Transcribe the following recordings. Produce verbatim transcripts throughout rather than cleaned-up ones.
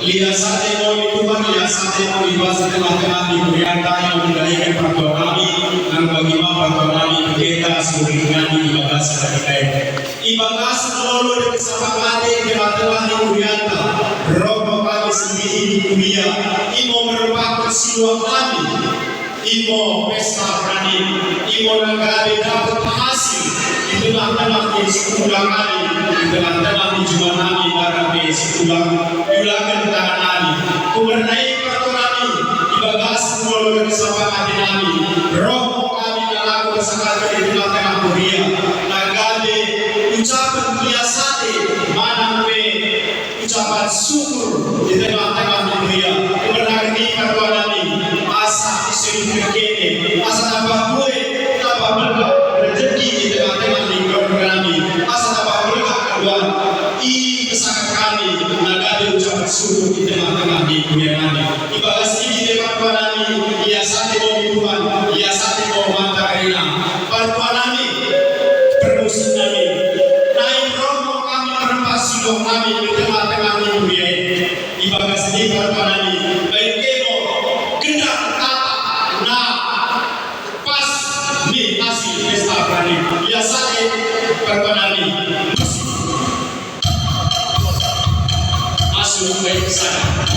Lias ate mo lit Tuhan, lias ate mo lit bas tengah-tengah ni kurianta yang mendalikan partua nami, nang bagi ma partua nami pendeta seluruh nami di bagas kita. I bagas melolo dan kesepakatan di tengah-tengah ni kurianta, roh kami sendiri di kuria, imo merupakan siluah kami. Imo pesta perani, imo nanggabe dapet hasil i tengah-tengah ni sekula kami, i tengah-tengah ni juma nami, barang pe sekula iulaken tangan nami. Kumerna e partua nami, i bagas ngolo kesepakatan nami, roh kami ngalaku kesepakatan i tengah-tengah kuria, nanggabe ucapen lias ate, manang pe ucapan syukur i tengah-tengah ni kuria. Kumerna e partua nami, asa ise kene, asa tambah kue, tambah berkah rejeki i tengah-tengah ni keluarga nami, asa tambah berkah kedua i pesakit kami, nanggabe ucapan syukur i tengah-tengah ni kuria nami. I bagas ini partua nami, lias ate mo Tuhan, lias ate mo mata kerina. Partua nami, permusuh nami, nai roh mo kami merempas siluah nami i tengah-tengah ni kuria e. I bagas ini partua nami, bain kemo, gendak tata, na pas ni hasil pesta perani. Lias ate partua nami. Masuk baik sana.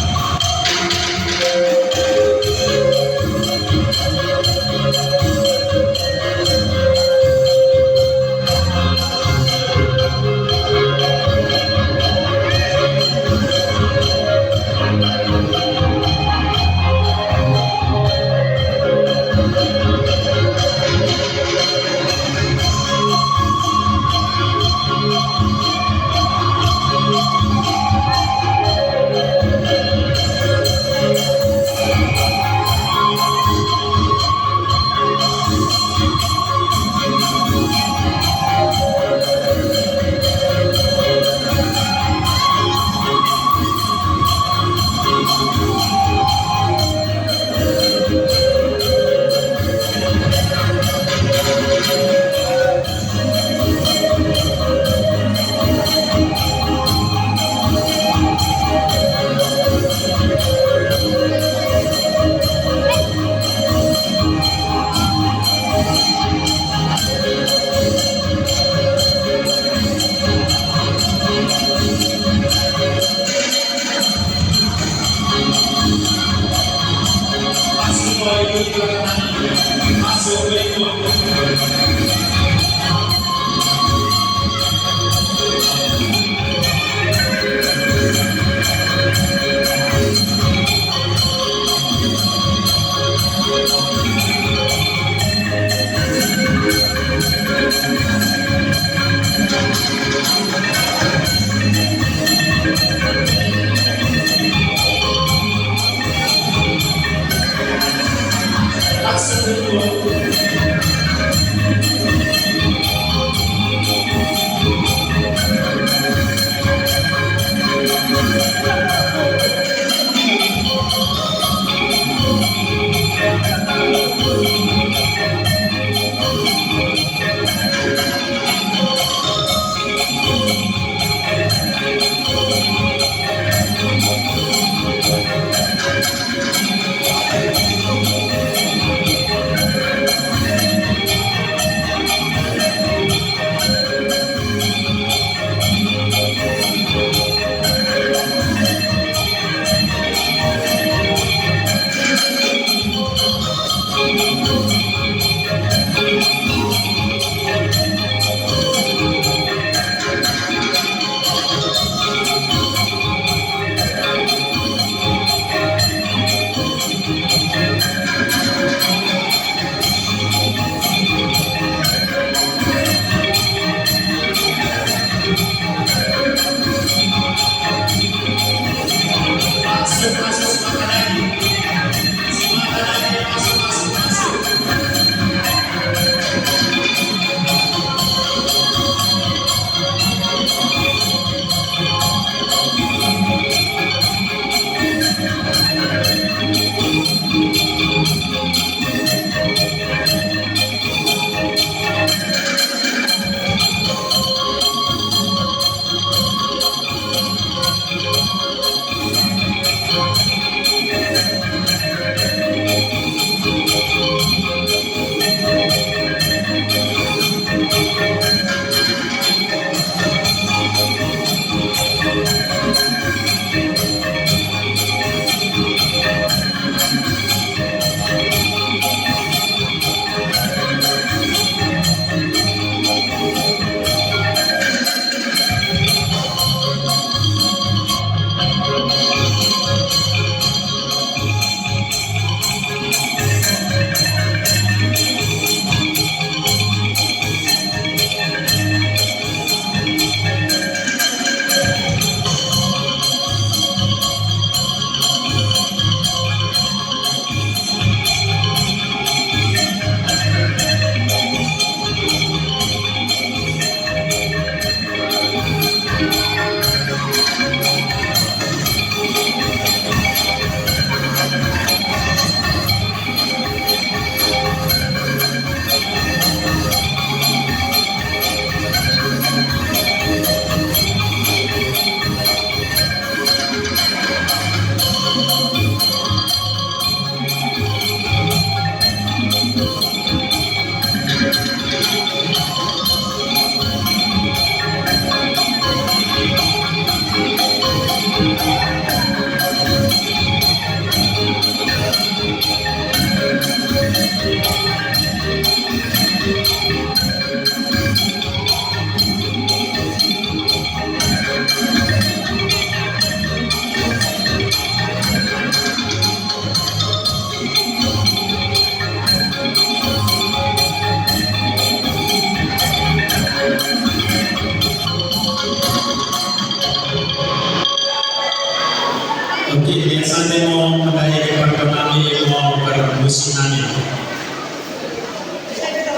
Oke, biasana mo mendahiken partua nami mo permusikan nami.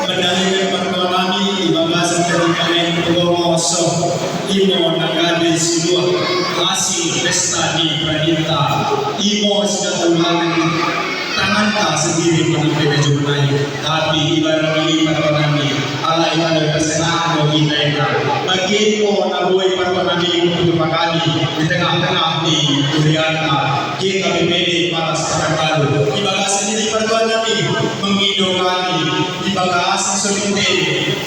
Mendahiken partua nami i bagasen ketika en pegomo soh imo nanggade si luah hasil pesta ni pradinta, imo si datulaken tanganta sendiri penampe jumlah. Tapi ibarat ini partua nami, ala ibarat persenaan do kita enda. Bagi mo naboi partua nami kutupa kami di tengah-tengah ni kuliahna G K P P D Palas Pekanbaru. Ibagas sendiri partua nami mengido kami, ibagas sendiri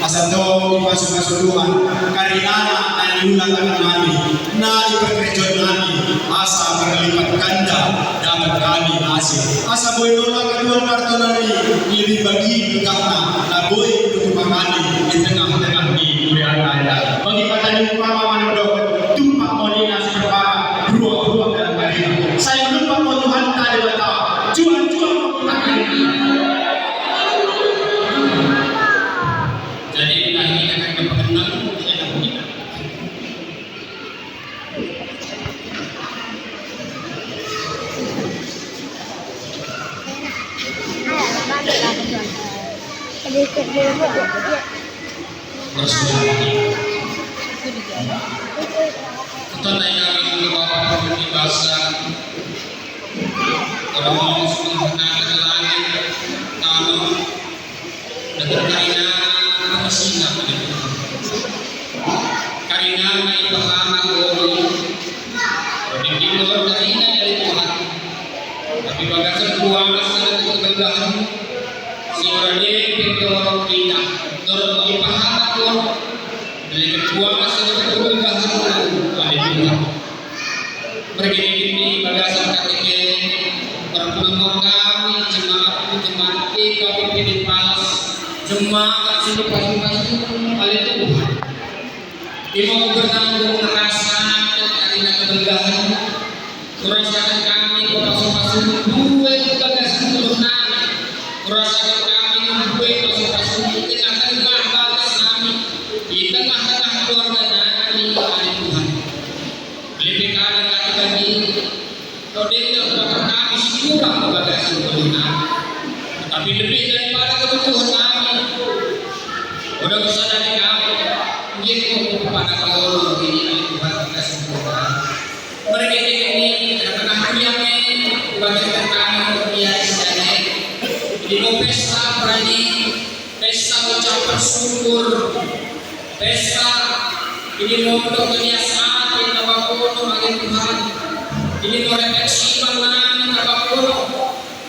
asa tong ipasu-pasu Tuhan, karinana nani ula tangan nami, nani pergerejon nami, asa berlipat ganda dapat kami hasil. Asa boi nola kedua partua nami, lebih bagi tutahna, na boi kutupa kami di tengah-tengah ni kuliahna enda. Bagi patani umpama mana medok, tumpak monina si perpara, ruah-ruah dalam karina. Saya menumpah mo Tuhanta Dibata, juang-juang mo kita karina. Jadi, nah, ini kan ada pekenang, ini ada bunyi. Rasul. Kutandai kami Bapak Pemimpin Bangsa, kalau mau sudah menangkan langit, tanah, dengan karinana, pengisinya, karinana ipahana kami, pemimpin karina dari Tuhan. Tapi bagasen kuasa dan keberkahen, si ora lit pe ntorong kita, ntorong ipahana kami, dari kuasa dan keberkahen, aleluya. Pergini-gini bagasen K T K, perpulung kami, jemaat, jemaat G K P P D Palas, jemaat si lepas-lepas, aleluya. Imo bernanggung ngerasaken karina keberkahen, ngerasaken kami pepasu-pasu mbue bagasen nami, ngerasaken kami mbue pasu-pasu i tengah-tengah bagas nami, i tengah-tengah keluarga nami, aleluya. Lebih kala kami bagi, kau dengar bahwa kami si kurang bagasen kebutuhan. Tapi lebih daripada kebutuhan kami, udah kusadari kami, nggih, kepada kau ini Tuhan kita sempurna. Mereka ini tengah-tengah kuliah, bagi kami kuliah sedang di pesta prani. Pesta ucapan syukur, pesta ini mondok kenias ate kaba kono ate Tuhan, ini merepek siman nami kaba kono,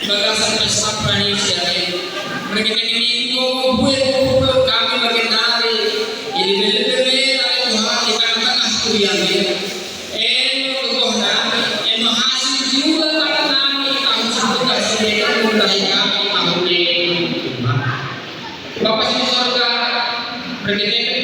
bagasan pesta pranisia e. Mereka ini minggu bue kumpul kami bagendari, ini bela-bela ate Tuhan di tengah-tengah kuliah e. Eno gegoh nami, eno hasil juga tangan nami, tahun sebulan sendiri mulai kami tahun ini. Bapa si di sorga, perkiteken